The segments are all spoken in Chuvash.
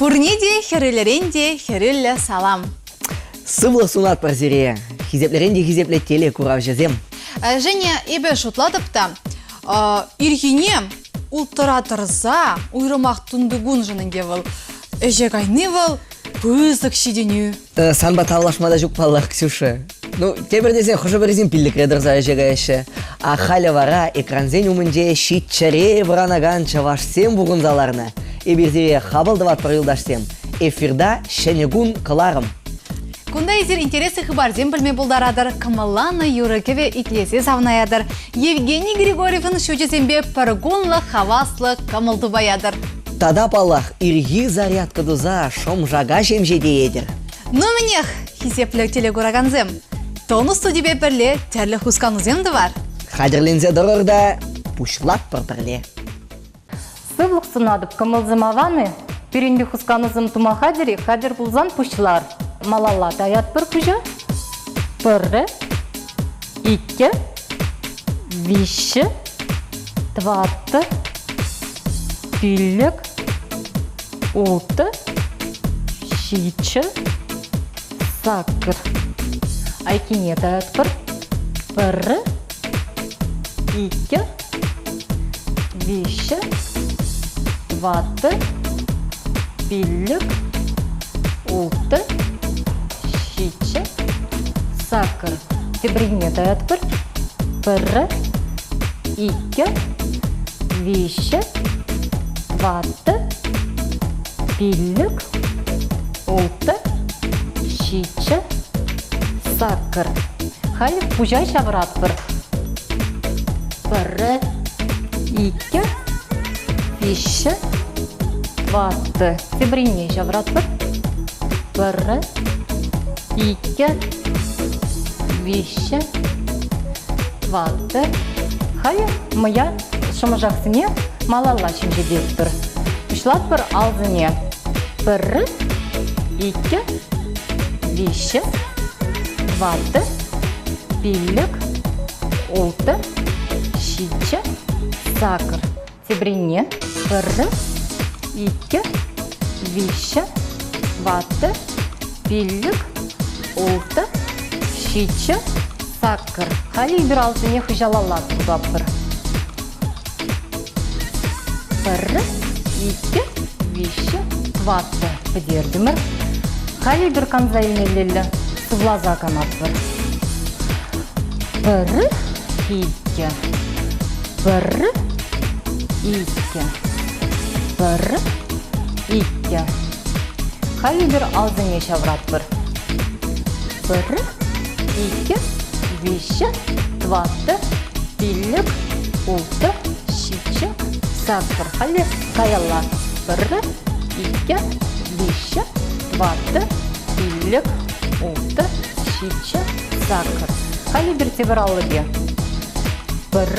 Пурне те хӗрӳллӗрен те хӗрӳллӗ салам! Сывлӑх сунатпӑр сире, хисеплӗрен те хисеплӗ телекуравҫӑсем. Женя, эпӗ шутлатӑп та, ирхине улттӑра тӑрса, уйрӑмах тунтикуншӑн ӗнтӗ вӑл, ӗҫе кайни вӑл пысӑк ҫитӗнӳ. Санпа тавлашма та ҫук паллах, Ксюша. Ну, тепӗр тесен хӑшӗ-пӗрисем пиллӗкре тӑрса ӗҫе каяҫҫӗ. А халӗ вара экрансен умӗнче ҫиччӗре вӑранакан чӑвашсем пухӑнса ларнӑ. Эпир сире хапӑл тӑватпӑр, юлташсем. Эфирта ҫӗнӗ кун кӑларӑм. Кунта эсир интереслӗ хыпарсем пӗлме пултаратӑр, кӑмӑлланӑ юрӑ-кӗвӗ итлесе савӑнаятӑр. Евгений Григорьевӑн шучӗсемпе пӗр кунлӑх хаваслӑ кӑмӑл тупаятӑр. Тата, паллах, ирхи зарядка туса шӑм-шака ҫемҫетеетӗр. Ну мӗнех, хисеплӗ телекуракансем, тонус студипе пӗрле тӗрлӗ хусканусем тӑвар. Хатӗрленсе тӑрӑр та пуҫлатпӑр пӗрле. Сывлӑх сунатӑп, кӑмӑлсем аван-и? Пирӗнпе хусканусем тума хатӗр-и? Хатӗр пулсан пуҫлар. Малалла таятпӑр пуҫа. Пӗрре, иккӗ, виҫҫӗ, тӑваттӑ, пиллӗк, улттӑ, ҫиччӗ, саккӑр. Айккине таятпӑр. Пӗрре, иккӗ, виҫҫӗ, тӑваттӑ, пиллӗк, улттӑ, ҫиччӗ, саккӑр. Теприне таятпӑр. Пӗрре, иккӗ, виҫҫӗ, тӑваттӑ, пиллӗк, улттӑ, ҫиччӗ, саккӑр. Халь пуҫа ҫавӑратпӑр. Пӗрре, иккӗ, виҫҫӗ, тӑваттӑ. Теприне ҫавӑратпӑр. Пӗрре, иккӗ, виҫҫӗ, тӑваттӑ. Халӗ мӑя шӑмӑшаксене малалла ҫемҫететпӗр. Пуҫлатпӑр алсене. Пӗрре, иккӗ, виҫҫӗ, тӑваттӑ, пиллӗк, улттӑ, ҫиччӗ, сакӑр. Теприне пӗрре, иккӗ, виҫҫӗ, тӑваттӑ, пиллӗк, улттӑ, ҫиччӗ, сакӑр. Халӗ эпир алсене хыҫалалла туртатпӑр. Пӗрре, иккӗ, виҫҫӗ, тӑваттӑ пӗтертӗмӗр. Халӗ эпир канса илмеллелле сывласа канатпӑр. Пӗр, иккӗ, пӗр, иккӗ, пӗр, иккӗ. Халӗ эпир алсене ҫавӑратпӑр. Пӗр, иккӗ, виҫҫӗ, тӑваттӑ, пиллӗк, улттӑ, ҫиччӗ, саккӑр. Халӗ каялла. Пӗр, иккӗ, виҫҫӗ, тӑваттӑ, пиллӗк, улттӑ, ҫиччӗ, саккӑр. Халӗ эпир тепӗр аллипе. Пӗр,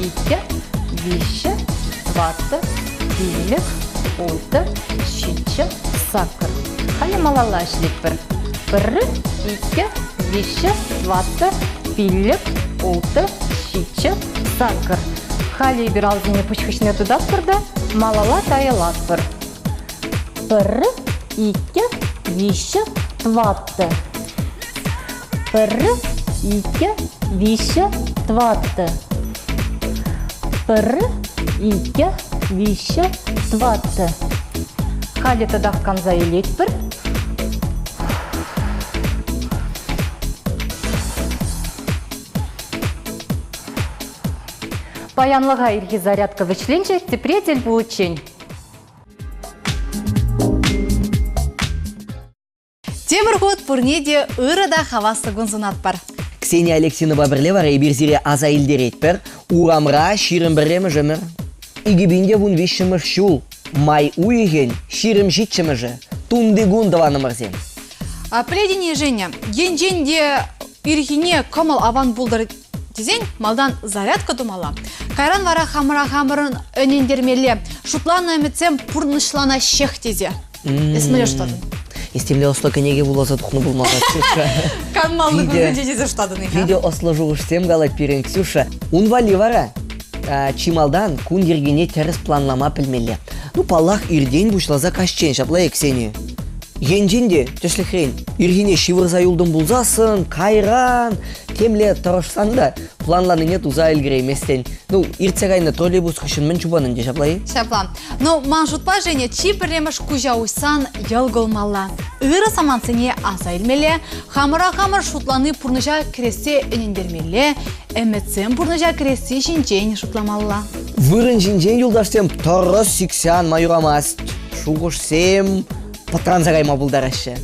иккӗ, виҫҫӗ, тӑваттӑ, пиллӗк, улттӑ, ҫиччӗ, саккӑр. Халӗ малалла ӗҫлетпӗр. Пӗр, иккӗ, виҫҫӗ, тӑваттӑ, пиллӗк, улттӑ, ҫиччӗ, саккӑр. Халӗ эпир алсене пуҫ хыҫне тытатпӑр та малалла тайӑлатпӑр. Пӗр, иккӗ, виҫҫӗ, тӑваттӑ. Пӗр, иккӗ, виҫҫӗ, тӑваттӑ. Пӗр, иккӗ, виҫҫӗ, тӑваттӑ. Халӗ татах канса илетпӗр. Паянлӑха ирхи зарядка вӗҫленчӗ, тепре тӗл пуличчен. Тепӗр хут пурне те ырӑ та хаваслӑ кун сунатпӑр. Ксения Алексеевнӑпа пӗрле вара эпир сире аса илтеретпӗр. Урамра 21-мӗш ӗмӗр. 2013-мӗш ҫул, май уйӑхӗн 27-мӗшӗ. Тунтикун тӑванӑмӑрсем. Пӗлетӗн-и, Женя, енчен те ирхине кӑмӑл аван пултӑр тесен малтан зарядка тумалла. Кайран вара хамӑра хамӑрӑн ӗнентермелле. Шутланӑ ӗмӗтсем пурнӑҫланаҫҫех тесе. Эс мӗнле шутлатӑн? Эс темле ӑслӑ кӗнеке вуласа тухнӑ пулмалла, Ксюша. Канмалли кунсенче тесе шутлатӑн-и-ха? Питӗ ӑслӑ шухӑшсем калать пирӗн Ксюша. Ун валли вара. Чи малтан кун йӗркине тӗрӗс планлама пӗлмелле. Ну, паллах, иртен пуҫласа каҫчен ҫапла Ксения. Енчен те, тӗслӗхрен, ирхине ҫывӑрса юлтӑм пулсассӑн, кайран темле тӑрӑшсан та планланине туса ӗлкӗрейместӗн. Ну, иртсе кайнӑ троллейбус хыҫҫӑн мӗн чупан ӗнтӗ ҫапла-и? Ҫапла. Ну, ман шутпа, Женя, чи пӗрремӗш куҫа уҫсан йӑлкӑлмалла. Ырӑ самантсене аса илмелле, хамӑра хамӑр шутлани пурнӑҫа кӗрессе ӗнентермелле, ӗмӗтсем пурнӑҫа кӗресси ҫинчен шутламалла. Вырӑн ҫинчен юлташсем тӑрӑс сиксе анма юрамасть. Шухӑшсем пӑтранса кайма пултараҫҫӗ.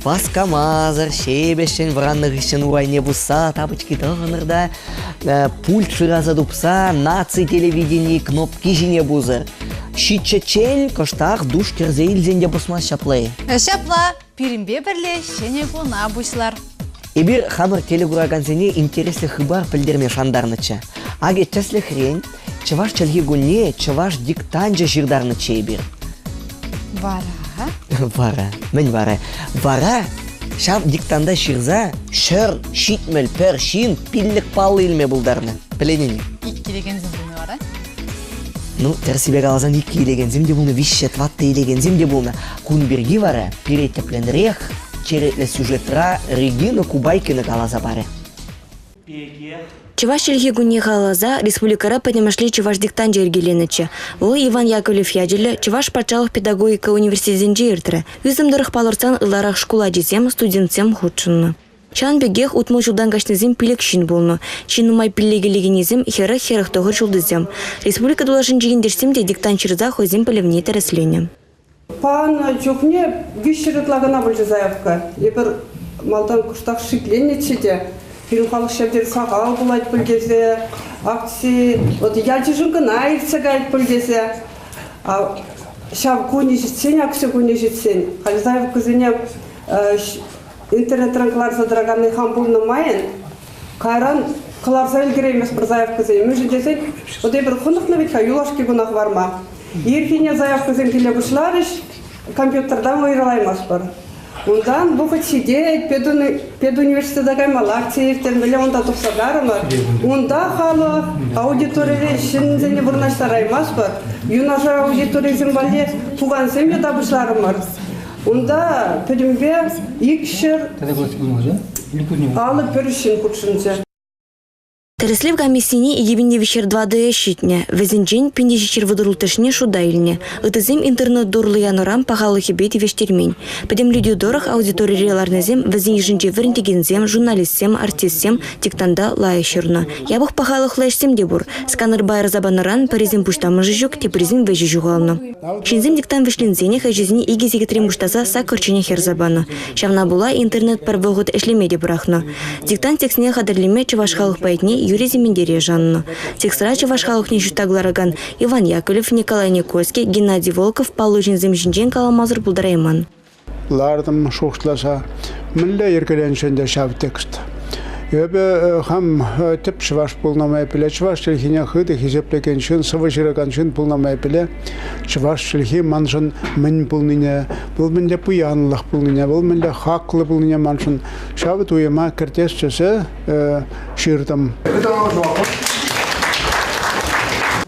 Васкамасӑр, ҫепӗҫҫӗн вӑраннӑ хыҫҫӑн урайне пусса тапочки тӑхӑнӑр та пульт шыраса тупса наци телевидени кнопки ҫине пусӑр. Ҫиччӗччен кӑштах душ кӗрсе илсен те пӑсмасть ҫапла-и? Ҫапла, пирӗнпе пӗрле ҫӗнӗ куна пуҫлар. Эпир хамӑр телекуракансене интереслӗ хыпар пӗлтерме шантарнӑччӗ. Акӑ тӗслӗхрен, чӑваш чӗлхи кунне чӑваш диктанчӗ ҫыртарнӑччӗ эпир. Вара? Вара. Мӗн вара? Вара ҫав диктанта ҫырса 171 ҫын пиллӗк паллӑ илме пултарнӑ. Пӗлетӗн-и? Иккӗ илекенсем пулнӑ вара? Ну, тӗрӗссипе каласан иккӗ илекенсем те пулнӑ, виҫҫӗ, тӑваттӑ илекенсем те пулнӑ. Кун пирки вара пире тӗплӗнрех черетлӗ сюжетра Регина Кубайкина каласа парӗ. Чӑваш чӗлхи кунне халалласа республикӑра пӗтӗмӗшле чӑваш диктанчӗ йӗркеленӗччӗ. Вӑл Иван Яковлев ячӗллӗ Чӑваш патшалӑх педагогика университетӗнче иртрӗ. Ӳсӗм тӑрӑх палӑртсан ытларах шкул ачисем, студентсем хутшӑннӑ. Ҫавӑн пекех 60 ҫултан каҫнисем пилӗк ҫын пулнӑ. Чи нумай пиллӗке лекеннисем 40-49 ҫултисем. Республика тулашӗнчи ентешсем те диктант ҫырса хӑйсен пӗлӗвне тӗрӗсленӗ. Панӑ чухне 300 ытла кӑна пулчӗ заявка. Эпир малтан кӑштах шикленнӗччӗ те, пирӗн халӑх ҫав тери сахал пулать пуль тесе, акци вот ячӗшӗн кӑна иртсе каять пуль тесе. Ҫав кунӗ ҫитсен, акци кунӗ ҫитсен, халь заявкӑсене интернетран кӑларса тӑраканни хам пулнӑ майӑн кайран кӑларса ӗлкӗрейместпӗр заявкӑсене. Мӗншӗн тесен вот эпир хӑнӑхнӑ вӗт-ха юлашки куна хӑварма. Ирхине заявкӑсем киле пуҫларӗҫ, компьютертан уйрӑлаймастпӑр. Унтан вӑхӑт ҫитет, педуниверситета каймалла акци ирттермелле, унта тухса карӑмӑр. Унта халӑх аудиторире ҫынсене вырнаҫтараймастпӑр. Юнашар аудиторисем валли пукансем те пуҫларӑмӑр. Унта пӗтӗмпе 251 ҫын хутшӑнчӗ. Тӗрӗслев комиссине 2004 ӗҫ ҫитнӗ. Вӗсенчен 1736-шне шута илнӗ. Ыттисем интернет урлӑ янӑран пахалӑхӗпе тивӗҫтермен. Пӗтӗмлетӳ тӑрӑх аудиторире ларнисем вӗсен йышӗнче вӗрентекенсем, журналистсем, артистсем диктанта лайӑх ҫырнӑ. Япӑх пахалӑхлӑ ӗҫсем те пур. Сканерпа ярса панӑран пӗрисен пуҫламӑшӗ ҫук, теприсен вӗҫӗ ҫухалнӑ. Ҫынсем диктант вӗҫленсенех ӗҫӗсене икӗ сехетрен пуҫласа саккӑрчченех ярса панӑ. Ҫавна пула интернет пӗр вӑхӑт ӗҫлеме те пӑрахнӑ. Диктант текстне хатӗрлеме чӑваш халӑх поэтне Юрий Сементере шаннӑ. Текстра чӑваш халӑхне ҫутта кӑларакан Иван Яковлев, Николай Никольский, Геннадий Волков паллӑ ҫынсем ҫинчен каламасӑр пултарайман. Лартӑм шухӑшласа, мӗнле йӗркеленчӗ ӗнтӗ ҫав текст. Эпӗ хам тӗп чӑваш пулнӑ май пӗле, чӑваш чӗлхине хытӑ хисеплекен ҫын, сӑвӑ ҫыракан ҫын пулнӑ май пӗле, чӑваш чӗлхи маншӑн мӗн пулнине, вӑл мӗнле пуянлӑх пулнине, вӑл мӗнле хаклӑ пулнине маншӑн ҫав туйӑма кӗртес тесе ҫыртӑм.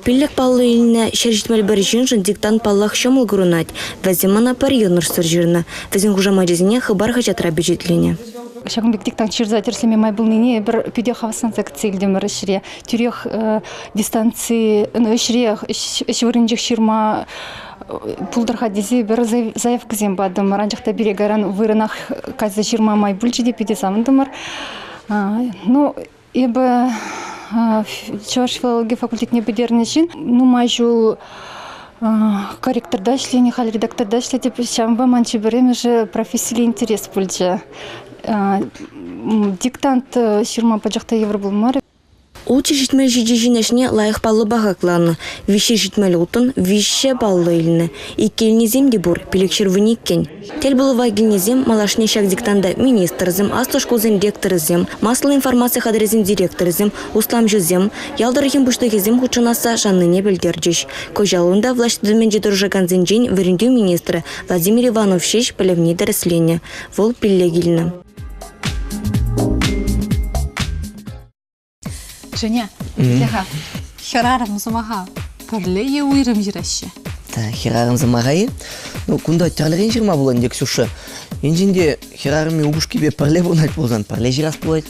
Пиллӗк паллӑ илнӗ 171 ҫыншӑн диктант паллах ҫӑмӑл курӑнать. Вӗсем ӑна пӗр йӑнӑшсӑр ҫырнӑ. Вӗсен хушамачӗсене Хыпар хаҫатра пичетленӗ. Ҫакӑн пек диктант ҫырса тӗрӗслеме май пулнине эпир питӗ хавасланса кӗтсе илтӗмӗр ӗҫре. Тӳрех дистанци ӗҫре ӗҫ вырӑнӗнчех ҫырма пултӑр-ха тесе пӗр заявкӑсем патӑмӑр. Анчах та пире кайран вырӑнах кайса ҫырма май пулчӗ те питӗ савӑнтӑмӑр. Ну, эпӗ чӑваш филологи факультетне пӗтернӗ ҫын. Нумай ҫул корректорта ӗҫленӗ, халь редакторта ӗҫлетӗп. Ҫавӑнпа ман чи пӗрремӗшӗ профессилле интерес пулчӗ. Диктант ҫырма пачах та йывӑр пулмарӗ. 677 ҫын ӗҫне лайӑх паллӑпа хакланӑ. 370 улттӑн, виҫҫӗ паллӑ илнӗ. Иккӗленнисем те пур, пилӗкҫӗр вуниккӗн. Тӗл пулӑва килнисем малашне ҫак диктанта министрсем, аслӑ шкулсен ректорӗсем, массӑллӑ информаци хатӗрӗсен директорӗсем, усламҫӑсем, ял тӑрӑхӗн пуҫлӑхӗсем хутшӑнасса шаннине пӗлтерчӗҫ. Кӑҫал унта влаҫ тытӑмӗнче тӑрӑшакансенчен вӗрентӳ министрӗ Владимир Иванов ҫеҫ пӗлӗвне тӗрӗсленӗ. Вӑл пиллӗк илнӗ. Женя, итле-ха. Хӗрарӑм сӑмаха пӗрле е уйрӑм ҫыраҫҫӗ? Хӗрарӑм сӑмаха-и? Ну, кунта тӗрлӗрен ҫырма пулать ӗнтӗ, Ксюша. Енчен те хӗрарӑмӗ упӑшкипе пӗрле пурӑнать пулсан, пӗрле ҫырас пулать.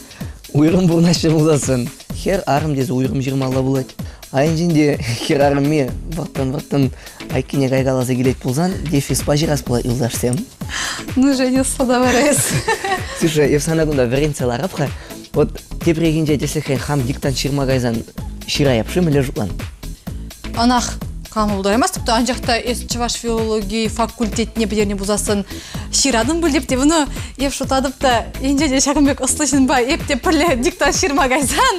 Уйрӑм пурӑнаҫҫӗ пулсассӑн, хӗр арӑм тесе уйрӑм ҫырмалла пулать. А енчен те хӗрарӑмми вӑрттӑн-вӑрттӑн айккине кайкаласа килет пулсан, дефиспа ҫырас пулать, юлташсем. Ну, Женя, сӑтӑвӑр эс. Ксюша, эп сана кунта вӗрентсе ларап-ха. Вот тепрехинче тӗслӗхрен хам диктант ҫырма кайсан ҫыраяп-ши мӗнле шутлан? Ӑнах кам пултараймастӑп та, анчах та эс чӑваш филологи факультетне пӗтернӗ пулсассӑн ҫыратӑн пуль теп те, ну, эп шутлатӑп та, енчен те ҫакӑн пек ӑслӑ ҫынпа эп те пӗрле диктант ҫырма кайсан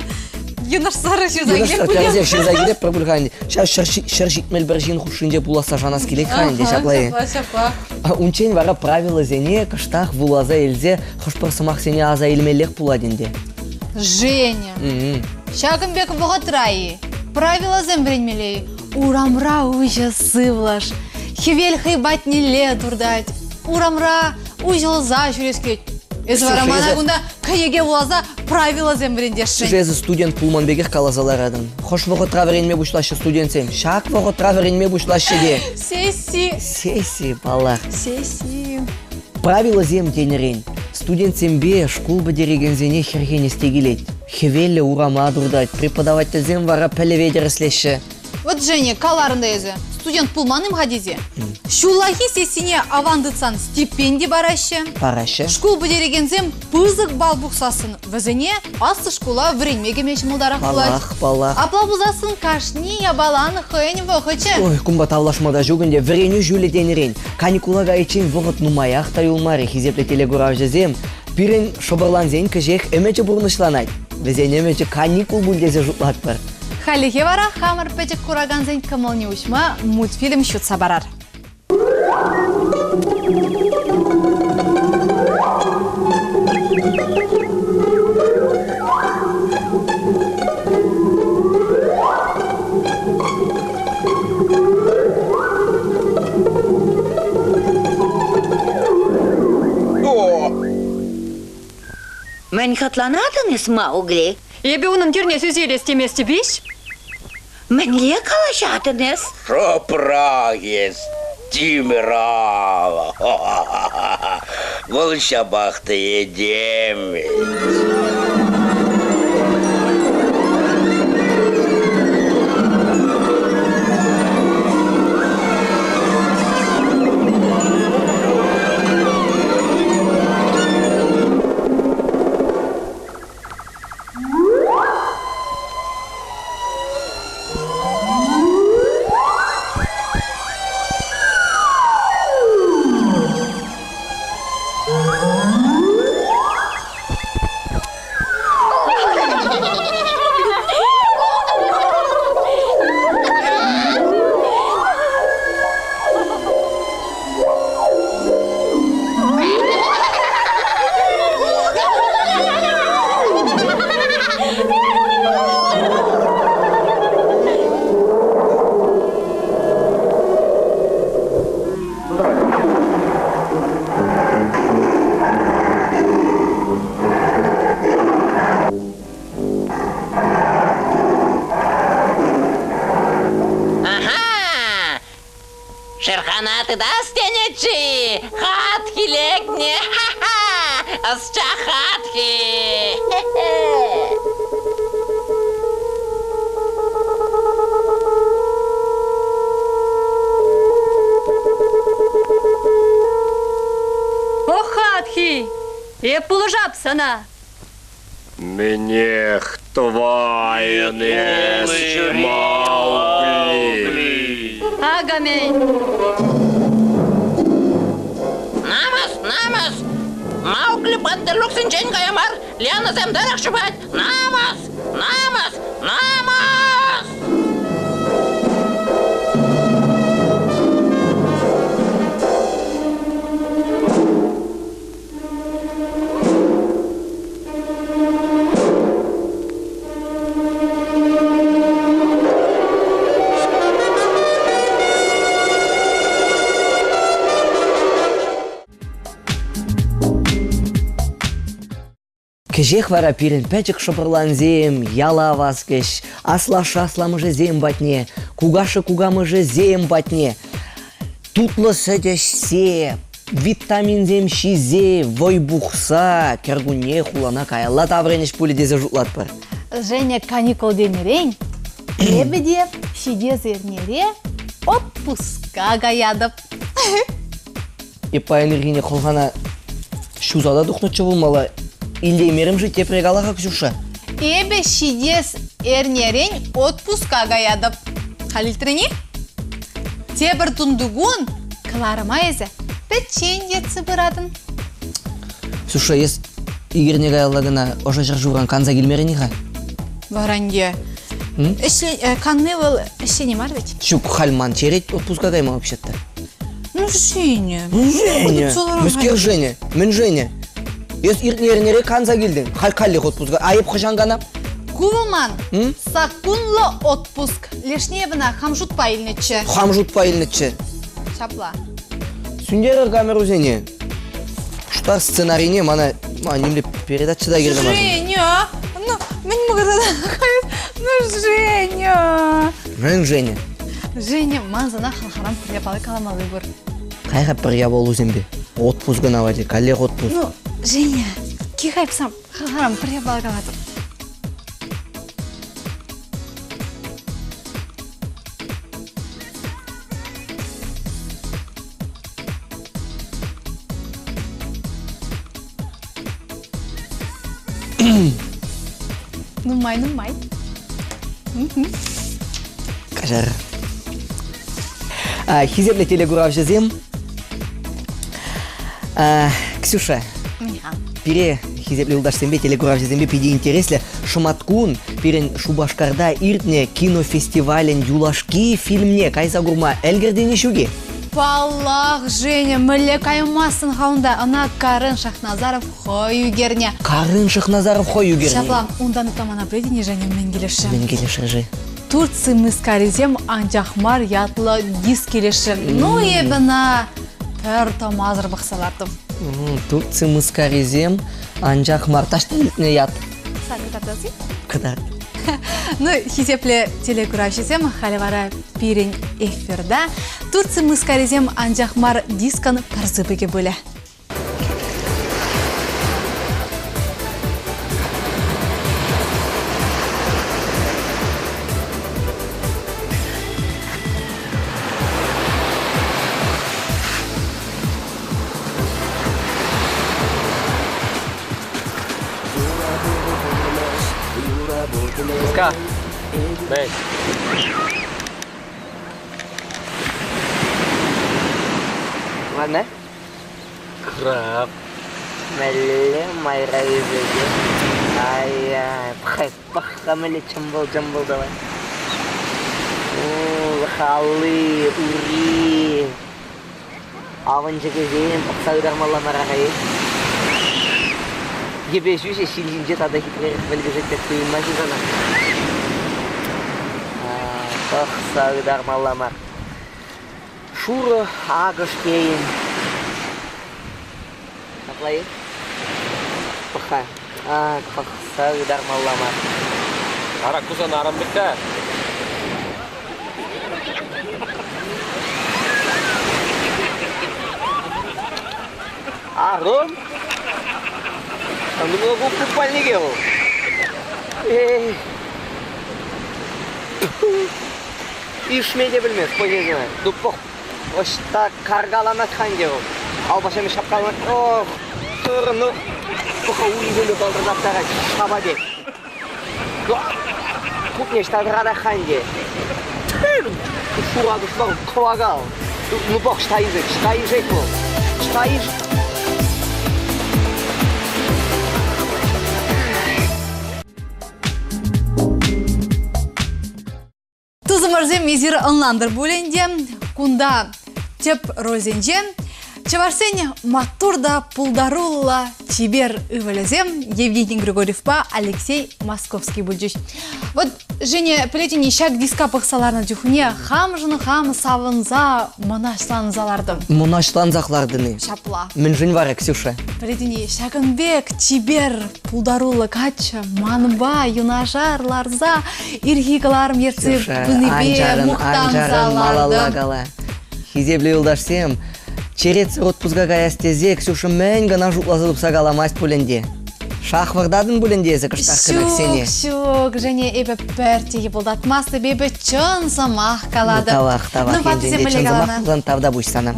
йӑнӑшсӑр ҫырса килеп пуль. Йӑнӑшсӑр ҫырса килеп пӗр пуль-ха Ҫав 171 ҫын хушшинче пуласса шанас килет-ха ӗнтӗ ҫапла-и? Ҫапла, ҫапла. Унччен вара правилӑсене кӑштах вуласа илсе хӑш-пӗр сӑмахсене аса илмеллех пулать ӗнтӗ. Женя, ҫакӑн пек вӑхӑтра-и? Правилӑсем вӗренмелле-и? Урамра уҫӑ сывлӑш, хӗвел хӑй патнелле туртать. Урамра уҫӑлса ҫӳрес килет. Эсӗ вара мана кунта кӗнеке вуласа правилӑсем вӗрентесшӗн. Эсӗ студент пулман пекех каласа ларатӑн. Хӑш вӑхӑтра вӗренме пуҫлаҫҫӗ студентсем? Ҫак вӑхӑтра вӗренме пуҫлаҫҫӗ те. Сесси. Сесси, паллах. Сесси. Правилӑсем тенӗрен студентсемпе шкул пӗтерекенсене хӗрхенес те килет. Хӗвеллӗ урама туртать, преподавательсем вара пӗлӗве тӗрӗслеҫҫӗ. Вот, Женя, каларӑн та эсӗ, студент пулман-им-ха тесе. Ҫуллахи сессине аван тытсан стипенди параҫҫӗ. Параҫҫӗ. Шкул пӗтерекенсем пысӑк балл пухсассӑн вӗсене аслӑ шкула вӗренме кӗме ҫӑмӑлтарах пулать. Паллах, паллах. Апла пулсассӑн кашни япалан хӑйӗн вӑхӑчӗ. Ой, кунпа тавлашма та ҫук ӗнтӗ. Вӗренӳ ҫулӗ тенӗрен каникула кайиччен вӑхӑт нумаях та юлмарӗ, хисеплӗ телекуравҫӑсем. Пирӗн шӑпӑрлансен кӗҫех ӗмӗчӗ пурнӑҫланать. Вӗсен ӗмӗчӗ каникул пуль тесе шутлатпӑр. Хальлӗхе вара хамӑр пӗчӗк куракансен кӑмӑлне уҫма мультфильм ҫутса парар. Мӗн хӑтланатӑн эс, Маугли? Эпӗ унӑн тирне сӳсе илес теместӗп-иҫ. Мӗнле калаҫатӑн эс? Шӑпрах эс, тимӗр алӑ. Вӑл ҫапах та этем вӗт. Ага! Шерхана тытас тенӗччӗ-и? Хатхи лекнӗ! Ха-ха! Ӑсчах хатхи! Ох, хатхи! Эп пулӑшап сана! Мӗнех тӑвайӑн эс, Маугли? Акӑ-мӗн! Намӑс, намӑс! Маугли бандерлогсенчен кая мар, лианӑсем тӑрӑх чупать! Намӑс! Намӑс! Намӑс! Кӗҫех вара пирӗн пӗчӗк шӑпӑрлансем яла васкӗҫ, аслашшӗ-асламӑшӗсем патне, кукашшӗ-кукамӑшӗсем патне. Тутлӑ сӗт ӗҫсе, витаминсем ҫисе, вӑй пухса кӗркунне хулана каялла таврӑнӗҫ пулӗ тесе шутлатпӑр. Женя каникул тенӗрен эпӗ те ҫитес эрнере отпуска каятӑп. Эп паян ирхине хӑлхана ҫуса та тухнӑччӗ пулмалла. Илтеймерӗм-ши тепре кала-ха, Ксюша. Эпӗ ҫитес эрнерен отпуска каятӑп. Халь илтрӗн-и? Тепӗр тунтикун кӑларӑма эсӗ пӗччен ертсе пыратӑн. Ксюша, эс ик эрне каялла кӑна ӑшӑ ҫӗршывран канса килмерӗн-и-ха? Варанье. Ӗҫле, канни вӑл ӗҫлени мар вӗт. Ҫук, халь ман черет отпуска кайма вообще-то. Ну, Женя. Ну, Женя. Мӗскер Женя? Мӗн Женя? Эс иртнӗ эрнере канса килтӗн. Халь каллех отпуска. А эп хӑҫан кана? Ку вӑл ман саккунлӑ отпуск. Лешне эп ӑна хам шутпа илнӗччӗ. Хам шутпа илнӗччӗ. Ҫапла. Сӳнтерӗр камерусене. Штар сценарине мана нимле передача та кирлӗ мар. Женя! Ну, мӗн мӑкӑртата Ну, Женя! Мӗн Женя? Женя, ман сана халхаран пӗр япала каламалли пур. Кай-ха пӗр япалусемпе. Отпуск кӑна валли, каллех отпуск. Ну, Женя, кихайп сам халхаран пӗр япала калатӑп. Нумай, нумай. Каҫар. Хисеплӗ телекуравҫӑсем, Ксюша, пире хисеплӗ юлташсемпе телекуравҫӑсемпе питӗ интереслӗ шӑматкун пирӗн Шупашкарта иртнӗ кинофестивалӗн юлашки фильмне кайса курма ӗлкӗртӗн-и ҫук-и? Паллах, Женя, мӗнле каймастӑн-ха унта? Ӑна Карен Шахназаров хӑй ӳкернӗ. Карен Шахназаров хӑй ӳкернӗ? Ҫапла, унтан ытла мана пӗлетӗн-и, Женя, мӗн килӗшрӗ? Мӗн килӗшрӗ-ши? Турци мыскарисем анчах мар ятлӑ диск килӗшрӗ. Ну, эпӗ ӑна пӗр тӑмасӑр пӑхса лартӑм. Турци мыскарисем анчах мар таҫта илтнӗ ят. Сан кӑтартас-и? Кӑтарт. Ну, хисеплӗ телекуравҫӑсем, халӗ вара пирӗн эфирта Турци мыскарисем анчах мар дискӑн пӗр сыпӑкӗ пулӗ. Пуска. Мӗн? Ладно. Краб. Мӗнле майра ӳсекен? Ай-ай, пӑхай, пӑх-ха мӗнле чӑмпӑл-чӑмпӑл тӑвать. Алли, ури. Авӑнчӑкӗсем пӑхса ытармалла мар-ха-и? Йӗпе ҫӳҫӗ ҫил ҫинче тата хитререх вӗлкӗшет пек туйӑнмасть-и сана? Пӑхса ытармалла мар. Шурӑ акӑш тейӗн. Ҫапла-и? Пӑх-ха. Ак, пӑхса ытармалла мар. Ара, ку сан арӑм вӗт-ха. Арӑм? Ну, ку купальнике вӑл. Эй. Ишме те пӗлмест, хӑйне Ну, пӑх, ӑҫта каркаланать-ха ӗнтӗ вӑл. Алпасемпе ҫапкаланать. Ох, турӑ, ну, пӑх-ха урисемпе палтӑртаттарать, шапа пек. Кутне ӑҫта тӑратать-ха ӗнтӗ. Шура куҫпа кӑвакал. Ну, пӑх, ӑҫта ишет, ӑҫта ишет вӑл? Ӑҫта иш... Тусӑмӑрсем эсир ӑнлантӑр пуль ӗнтӗ. Кунта тӗп рольсенче Чӑвашсен маттур та пултаруллӑ чипер ывӑлӗсем Евгений Григорьевпа Алексей Московский пулчӗҫ. Вот, Женя, пӗлетӗн-и, ҫак диска пӑхса ларнӑ чухне хамшӑн хам савӑнса мӑнаҫланса лартӑм. Мӑнаҫлансах лартӑн-и? Ҫапла. Мӗншӗн вара, Ксюша? Пӗлетӗн-и, ҫакӑн пек чипер пултаруллӑ каччӑ манпа юнашар ларса ирхи кӑларӑм ертсе пынипе мухтанса малалла кала. Хисеплӗ юлташсем, черетсӗр отпуска каяс тесе Ксюша мӗн кӑна шутласа тупса каламасть пуль ӗнтӗ. Шахвӑртатӑн пуль ӗнтӗ эсӗ кӑштах кӑна Ксения. Ҫук, ҫук, Женя, эпӗ пӗртте йӑпӑлтатмастӑп, эпӗ чӑн сӑмах калатӑп. Ну, тавах, тавах. Ну, ваттисем мӗнле чӑн каланӑ? сӑмах пулсан тавтапуҫ сана.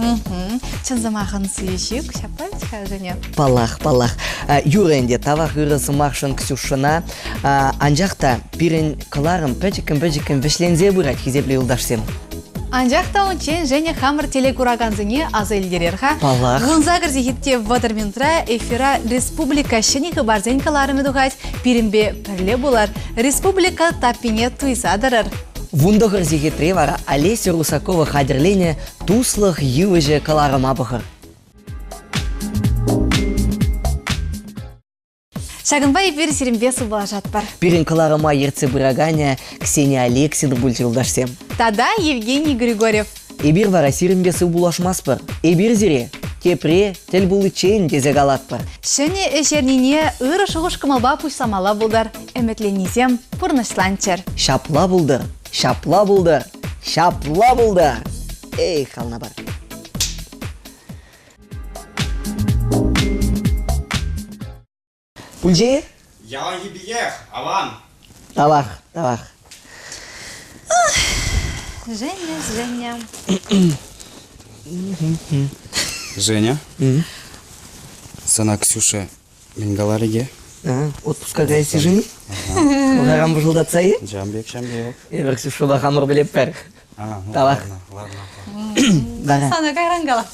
Чӑн сӑмахӑн суйи ҫук, ҫапла вӗт-ха, Женя? Паллах, паллах. Юрӗ ӗнтӗ, тавах ырӑ сӑмахшӑн Ксюшӑна. Анчах та пирӗн кӑларӑм пӗчӗккӗн-пӗчӗккӗн вӗҫленсе пырать, хисеплӗ юлташсем. Анчах та унччен Женя хамӑр телекуракансене аса илтерер-ха. Паллах. 18 сехетте 30 минутра эфира республика ҫӗнӗ хыпарсен кӑларӑмӗ тухать. Пирӗнпе пӗрле пулар, республика таппине туйса тӑрӑр. 19 сехетре вара Олеся Русакова хатӗрленӗ Туслӑх йывӑҫӗ кӑларӑма пӑхӑр. Ҫакӑнпа эпир сирӗнпе сывпуллашатпӑр. Пирӗн кӑларӑма ертсе пыраканӗ Ксения Алексина пулчӗ юлташсем. Тата Евгений Григорьев. Эпир вара сирӗнпе сывпуллашмастпӑр. Эпир сире тепре тӗл пуличчен тесе калатпӑр. Ҫӗнӗ ӗҫ эрнине ырӑ шухӑш-кӑмӑлпа пуҫламалла пултӑр. Ӗмӗтленнисем пурнӑҫланччӑр. Ҫапла пултӑр, ҫапла пултӑр, ҫапла пултӑр. Эй, хална пар. Пулчӗ-и? Яланхи пекех, аван. Тавах, тавах. Женя, Женя. Женя, сана Ксюша мӗн каларӗ-ке? Отпуска каясси-ши? Хӑварам пӑшӑлтатса-и? Ҫавӑн пек, ҫавӑн пек. Эпир Ксюшӑпа хамӑр пӗлетпӗр. Тавах. Ладно. Вара. Сана кайран кала.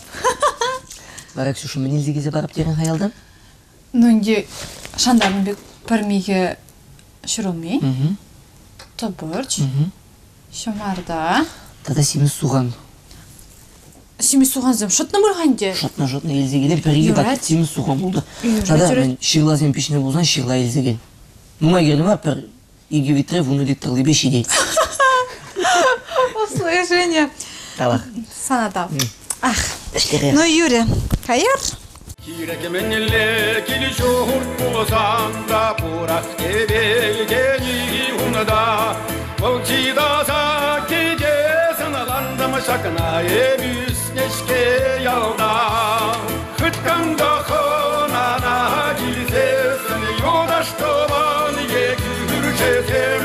Вара Ксюша мӗн илсе килсе парап терӗн хаялтан? Ну ӗнтӗ шантарнӑ пек пӗр михӗ ҫӗрулми, тӑпӑрч, ҫӑмарта. Тата симӗс сухан. Симӗс сухансем шӑтнӑ пуль-ха ӗнтӗ. Шӑтнӑ, шӑтнӑ илсе киле пӗр-икӗ пакет симӗс сухан пултӑр. Тата мӗн ҫырласем пиҫнӗ пулсан ҫырла илсе кил. Нумай кирлӗ мар, пӗр икӗ витре вунӑ литрлипе ҫитет. Ӑслӑ Женя. Тавах. Сана тав. Ах. Ӗҫлере. Ну, Юря, каяр. Кирек мӗнле кил-ҫурт пулсан та пурах тӗпелтен унта. Вӑл чи таса килте сӑнлантӑм ҫакна эп ӳснӗ-ҫке ялта. Хыткан та хӑнана килсессӗн юлташ тӑван е кӳршӗсем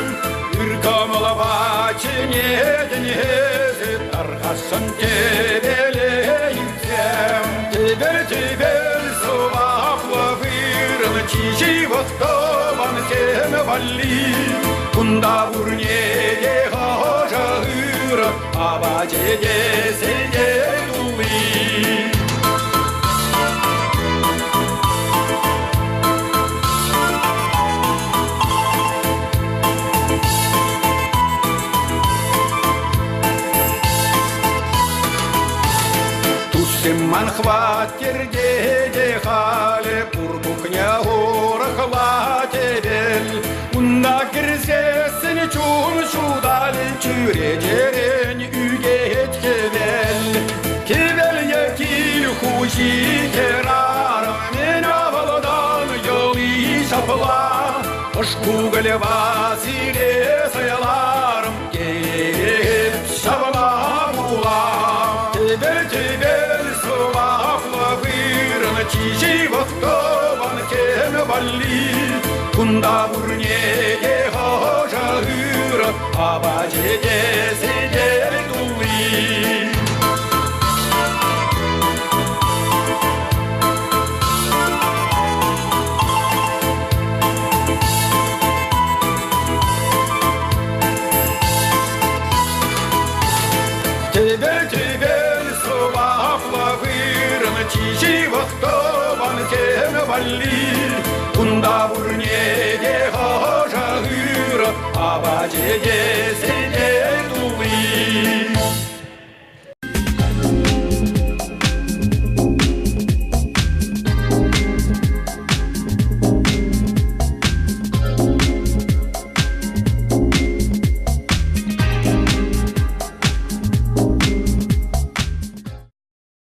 ыр кӑмӑлпа чӗнетӗн эсӗ тархасшӑн тӗпеле илсем. Тӗпел-тӗпел сӑваплӑ вырӑн чи ҫывӑх тӑвансем валли. Кунта пурне те ӑшӑ ырӑ апачӗ те сӗтел тулли. Туссем ман хваттерте те халӗ пур кухня урӑхла тӗпел. Унта кӗрсессӗн чун ҫуталӗ чӳречерен ӳкет хӗвел. Хӗвел е кил хуҫи хӗрарӑм мӗн авалтан йӑли ҫапла. Ӑш кукӑльпа сире сӑйларӑм, теп ҫавна пула. Тӗпел-тӗпел сӑваплӑ вырӑн чи ҫывӑх тӑван тем валли. Кунта пурне те ӑшӑ ырӑ апачӗ те сӗтел тулли. Тӗпел-тӗпел сӑваплӑ вырӑн чи ҫывӑх тӑвансем валли. Кунта пурне те ӑшӑ ырӑ апачӗ те.